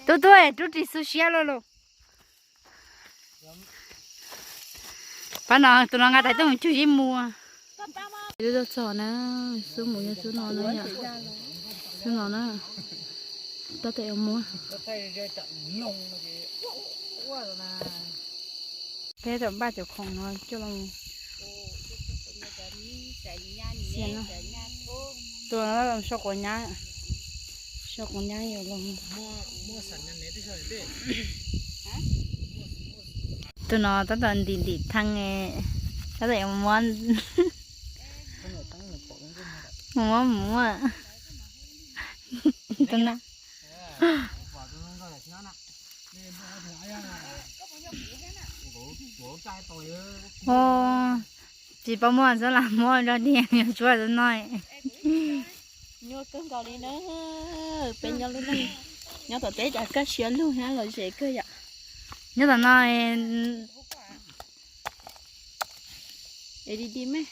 Tuaj tuaj, rub ris xu siab los los. Pab no, tus no nqa tais tuaj mus cug zib muag. Tuaj txog na, xub mus yog xub no na yom. Xub no na, tab tom yuav muab. Peb tau npaj cov khoom no coj los mus. Tus no sau quav nyab, sau quav nyab yuav los. Tus no tab tom ntim ntim thee, tab tom yuav muab, muab mus. Tus no. Tsis paub muab xwb las muab rau tiag, yuav tsuab xwb no. Nyuaj kawg nkaus li na, peb nyob lub neej nyob tom teb cas kaj siab lug thiab lom zem kawg yom. Nyob tom no es di di me.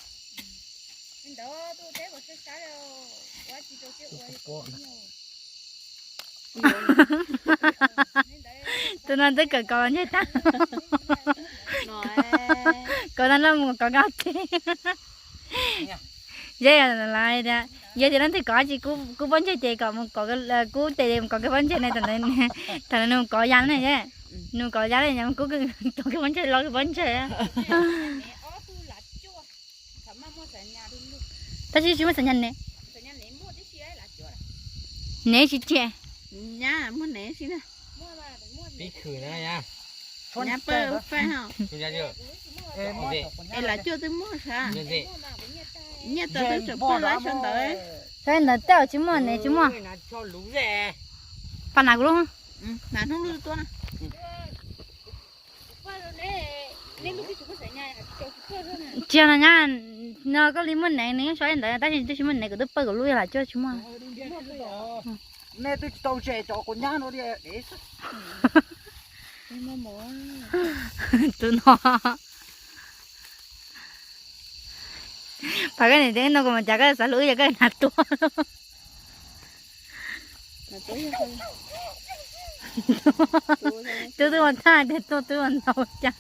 Tus no twb kawm kov los ntseg tag. Kov tag nrho mus kov koj teg. Yog tias leej twg kov dab tsi kub pob ntseg ces kom mus kov, kub tes mus kov kawg pob ntseg ne. Thaum nws mus kov ya ne, nws mus kov ya ne, kub kov kawg pob ntseg, los kawg pob ntseg. Tab sis tsis muaj xav nyas ne, ne tsis tiag. Nyab muaj ne tsis na. Pib khwm na. Nyab pawg faj ho. Es lav cuaj twb muaj sas. Nyiaj tau twb tseem pawg lab sau ntawd. Saib ntawd tej tsis muaj ne tsis muaj. Pab nas kuv lub. Nas hnub lub tuaj na. Tsis yog no nyab, no koj li muaj neev nws yeej sau ntawd tab sis twb tsis muaj neev, kuv twb pawg kuv lub yog lav cuaj tsis muaj. Nej twb tsis tau tseg cov quav nyab no li. Tus no, pab koj niam tij no kuv mas cas koj xav hlub wb yog koj nas tuaj. Twb twb ua thaj tias tuaj twb ua ntau cas.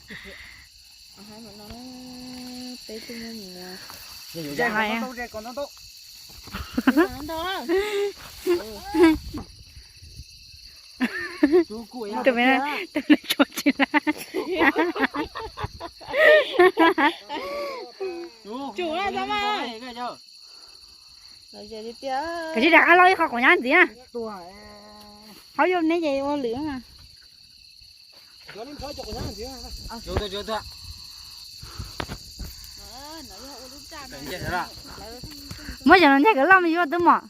Tus me, tus me tshuav tsis laj. Tsum na tau mas. Kav tsij rov qab loj ib qho quav nyab ntxiv na. Qhov yog neb ces ua lwm. Muab cov no ntiag kawg loj me yuav twb mom.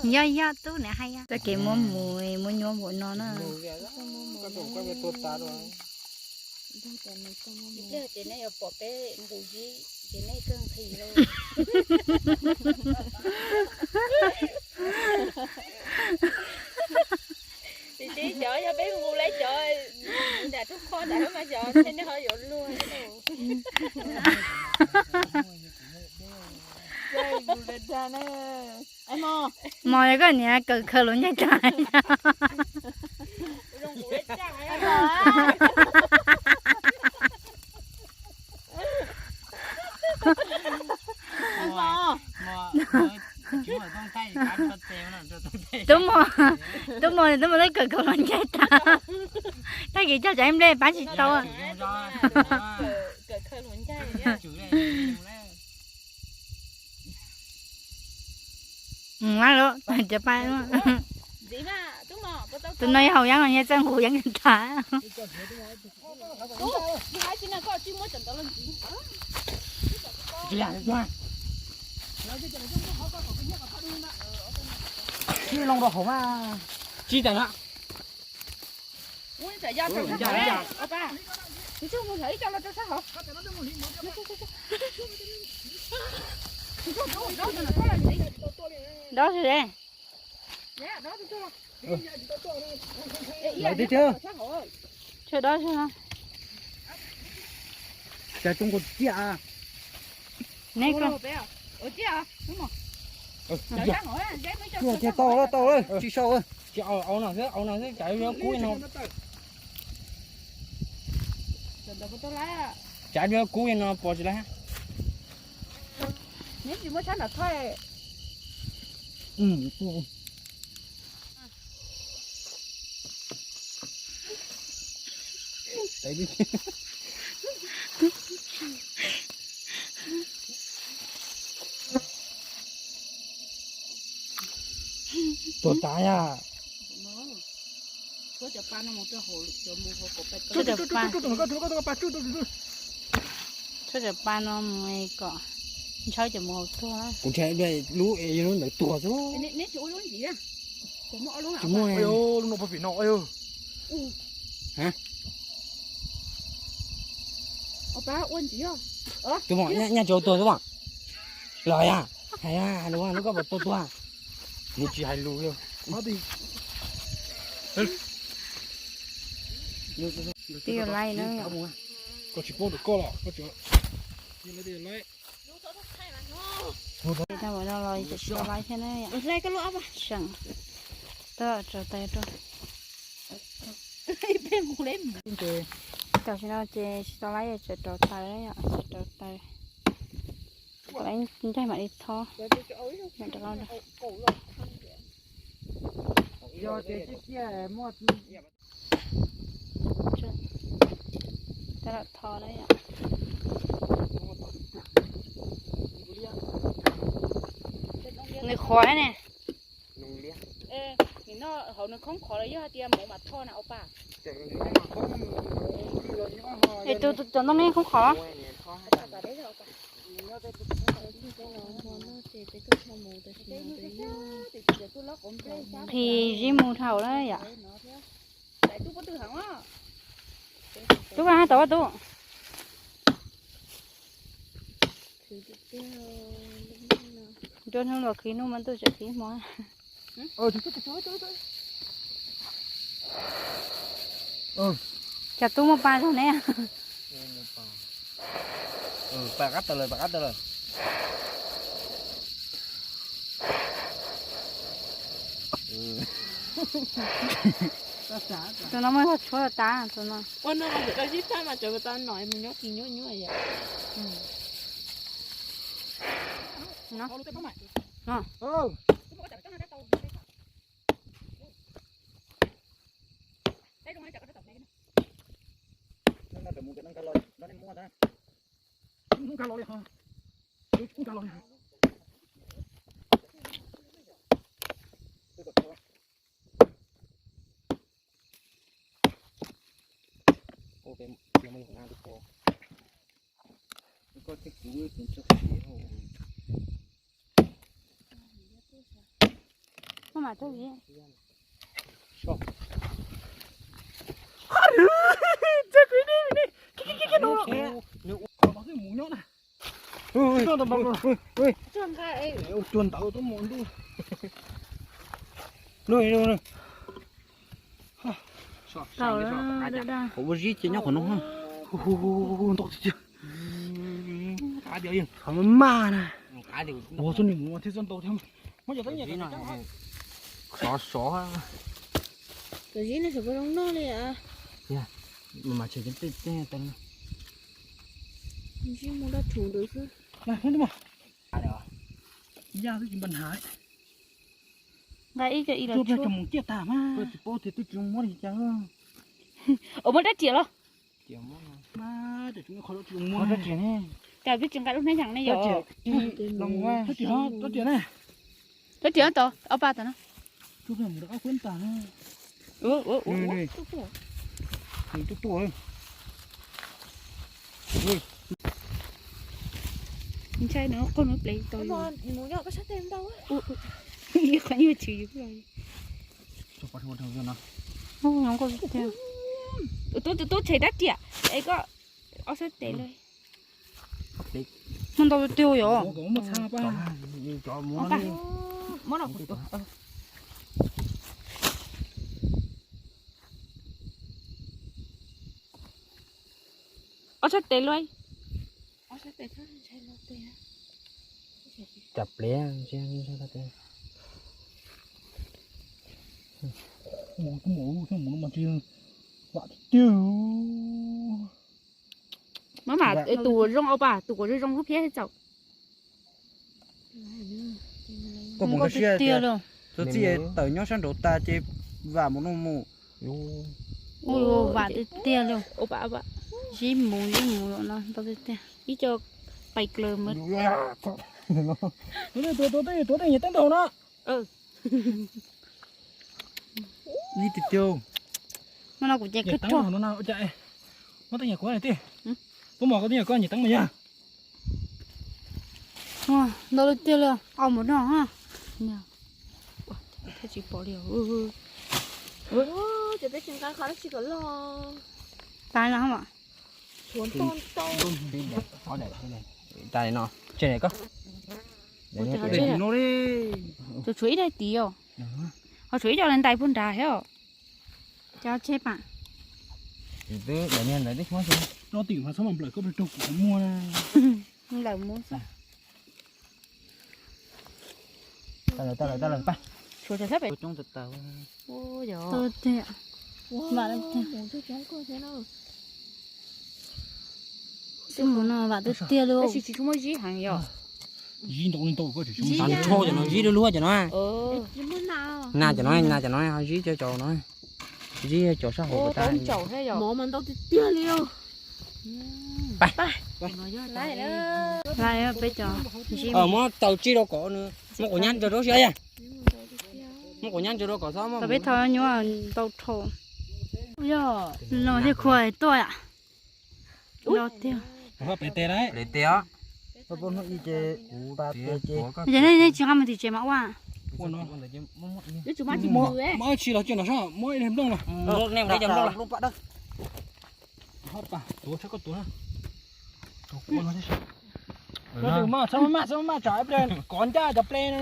Yog yog tub niam hais yog txoj kev muab mus muab nyuaj npaum no na. Ces nej yuav pom peb nqus zib ces nej kawg nqhis lauj. Tiam sis cov yog peb nqus lawm cov nram roob qhov ntawd mas cov nej ho yuav luag. Mos, yog koj niam kawm khaws luam ncaig tag. Tub Mos, tub Mos, tub Mos twb kawm khaws luam ncaig tag. Tag kis cog cov ib nplej pab tsis tau. Tus no yog haus yeeb los yog txawj nqus yeeb tag. Tsis loo rau hauv mas. Dob xwb. Lawv tib thiab. Tshuav dob xwb no. Cas tub nkaus tiag. Neb ko. Tshuav tiag tau lawm, tau lawm, tsis sau. Au no xwb, au no xwb, cas yuav kub no. Cas yuav kub no pom tsis lawm. Neb tsis muaj sab nram thoj. Tuag tas yam. Tshuav cov pa no mus mus kom ntshai lub es yog lub ntawd tuag xwb. Tsis muaj. Lub no pog pim no. Tus mom nyaj tsis tuag xwb mas. Los yam, hais lus lub koj puas tau tuag. Nws tsis hais lus li. Twb yuav laib na. Koj tsis paub ntawm koj los koj tseem. Tag ua no los tsis tau laib thiab na yom. Seem, tab tom tsaws taws rau. Tam sim no ces tsis tau laib, tseem rauv taws yom, tseem rauv taws. Laib ncaig mam li thob. Tab tom tho na yom. Nws qhuav ne. Nim no hauv nws khoob qhuav los yog hais tias mus mam tho na ua pa. Es tus cov ntoo ne khoob qhuav. Qhis zib mus dhau lawm yom. Tub, koj tau tub. Nruab hnub los khib hnub mas ntuj tseem khib hmo. Cas tub muaj pa zog ne. Pa qab taws lawm, pa qab taws lawm. Tus no muaj zog tshuav tas tus no. Ua no mas tsis tau sib fab mas tseem tau nom mus nyob kis nyuaj nyuaj yom. Cuag ntawd tuaj mus ntuj. Qhov ua zib ces nyob qhov no. Ntau tiag tiag. Qhov maj maj na. Ua txoj niag mus thiab txoj ntau thiab. Sov sov. Cov zib no sov pog zoo noj li. Mas tshem tej tej tas. Zib mus dab tshum ntawd xwb. Yaj twb tsis npaj hnav. Nqa ib co ib los tshuab mus ciaj tas mas. Tsis paub tias twb tsis muab li cas. Ua muab rab riam los. Cas twb tsis nqa lub hnab yas ne yom. Rab riam tod, ob pab tod na. Ntshai no qaug no ple tau. Qhov yuav chwv yus. Tub, tub tshem rab riam es koj ob sab tes lawm. Muaj ntau tiag yom. Ob sab tes luaj. Cov plev. Maj mam tus kuv zoo au pas, tus kuv zoo zoo lub phiab txaus. Koj puas nkag siab tiag, txawm txij tawm nyob sab nraud tas ces vam mus no mus. Vam tiag tiag li. Zib mus zib mus no ntau tiag tiag. Ib co pais klaws mas. Tuav tej, tuav tej, tuav tej nyias teeb ntaug no. Ib tiag tiag. No no kuv ces kawg rog. Muab tej nyias kuv tij. Puab mos koj tej nyias koj nyias teeb mas yog. Ntau tiag li, au mus no ha. Tsis pom li. Cov peb tsis nqa qhov dab tsi kom loj. Tas no. Tshuav ntau ntau. Tas no, tseg koj. Tshuav ib daim tid os. Ho tshuav ib co ntais puag nrad thiab os. Cov tseg pam. Twb daim niag ntawd twb tsis muaj. Rau tim mas txhob mam nplawm koj rau kuv muag na. Nplawm mus xwb. Tau lawm, tau lawm, tau lawm, pab. Tshuav cov sab pem. Coob tas tas. Ua yog. Tau tiag. Vam tiag. Xwb mus no vam tiag tiag li. Tab sis tsis muaj zib heev yog. Zib ntau li ntau koj tsis muaj. Zib luag cov no. Na cov no, na cov no, zib cov no. Zib cov sab hauv tas. Mov mas ntau tiag tiag li. Peb cov zib. Muab tau tsij rau kom nws muab quav nyab ntsaws rau siab yag. Muab quav nyab ntsaws rau kom txhob muab. Tau peb tho nyuaj ntau dhau. Los thiaj khuam tuaj yam. Ntau tiag. Plev tes os. Ces nej tsis nqa mus tim tsev mas ua. Muab tsi los coj nram sab, muab ib leeg nplooj los. Tuav tshaj koj tuav. Txhob maj, txhob maj, txhob maj tsam ib pliag kov ncaj cov ple no.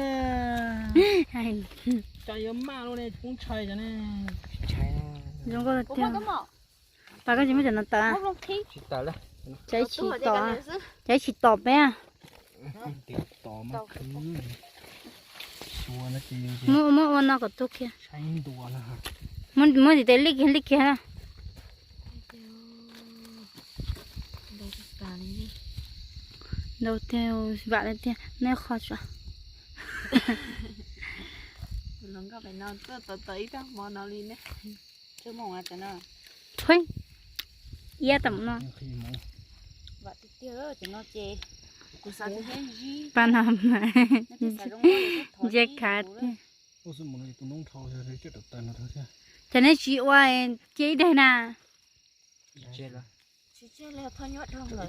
Cas yuav maj luaj ne, poob tshais cov ne. Pas koj tsis muab cov no tawm. Cov tsis tom, cov tsis tom peb. Muab, muab ua no kom tu kiag. Muab, muab tis tes li kiag li kiag. Ntau tiag, vam tiag, neb qho tso. Iab tam no. Pas no mas ntsia khav tiag. Ces neb tsis ua cia ib daig na. Ib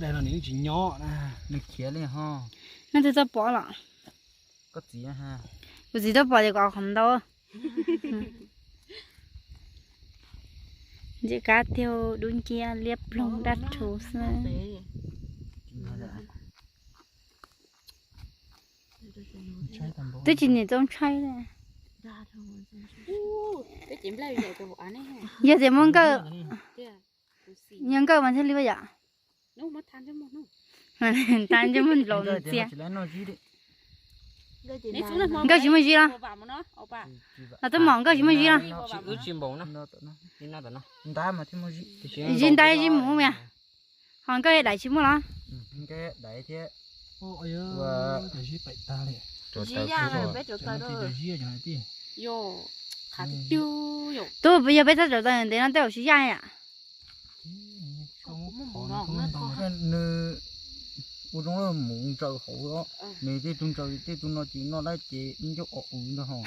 daig no nws tsis nyob na, nws khiav li ho. Neb twb tau pom los? Koj txiv, kuv txiv tau pom ces kom qhov ntau. Ntsia khav tiag, dub nciab liab ploog dab rhuv xwb. Twb tsis niam tau ntshai li. Yog tias muab nkawj, yog nkawj mas thiaj li vaj yam. Tag ntsej muag nplaum ntxias. Nkawj tsis muaj zib los? Los twb mom nkawj tsis muaj zib los? Zib ntab zib mus mas. Ho nkawj daim tsis muaj los? Twb yog peb txhob tsaum taws ntev no tej zaum tsis yaj yam. Nws ua zoo mus ntsaws hauv, nws tej tug ntsaws tej tug no ces noj dab ces ib ncauj o ub ntag ho.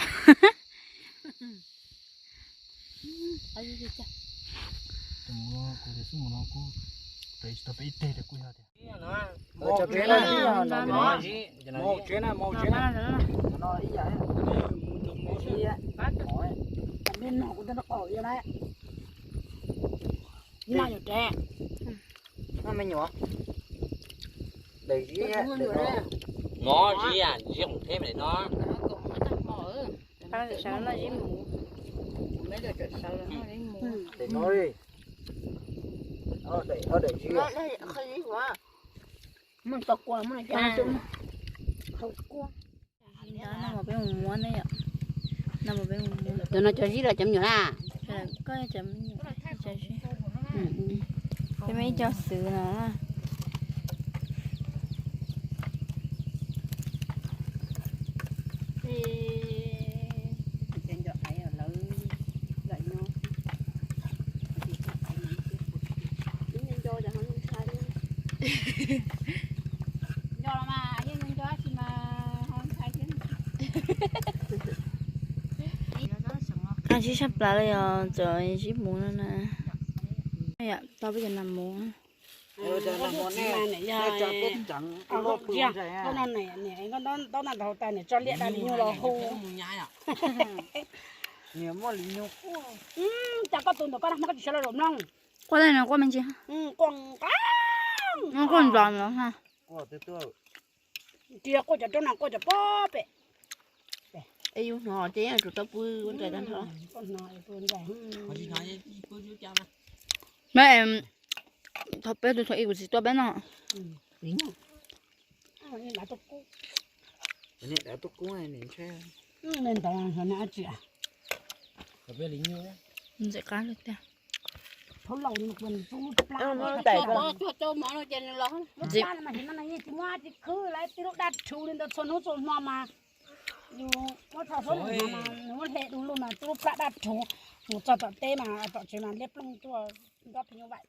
Me nyuam. Daim zib no, zib qhov theb daim no. Daim no, ob daim zib. Noj mov peb mus muab ne yom. Noj mov peb mus muab. Cov no cov zib los cov me nyuam na? Koj cov me nyuam. Peb muaj ib co xwb no. Qab zib sab plaws li os, txawm zib mus no na. Tau peb cov nas mus. Tau na ntau tas niam tso liaj da li nyuj los hu. Cas koj tus ntawm koj na, koj tsis sawv los zaum mloog. Quaj tej no quaj me ntsis. Quaj nrov no. Cia quaj cov roob no quaj cov pob pem. Es yus hnov ces yeej tsum tau pw ua nraim tag nrho. Thaum peb tus thaum ib kuv txiv tuaj peb no. Ntxim qab li tiag. Ntxim. Muab tso tau mov no ces nws los. Tsis muab tsis khwb lawv tij lub dab rhuv li ntawd txhua hnub txhua hmo mas. Yus muab tso txhua hnub mas nws muab hle du lug mas tij lub plab dab rhuv. Mus txog tom teb mas tom tsev mas liab ploog tuaj nrog phim nyuj vais.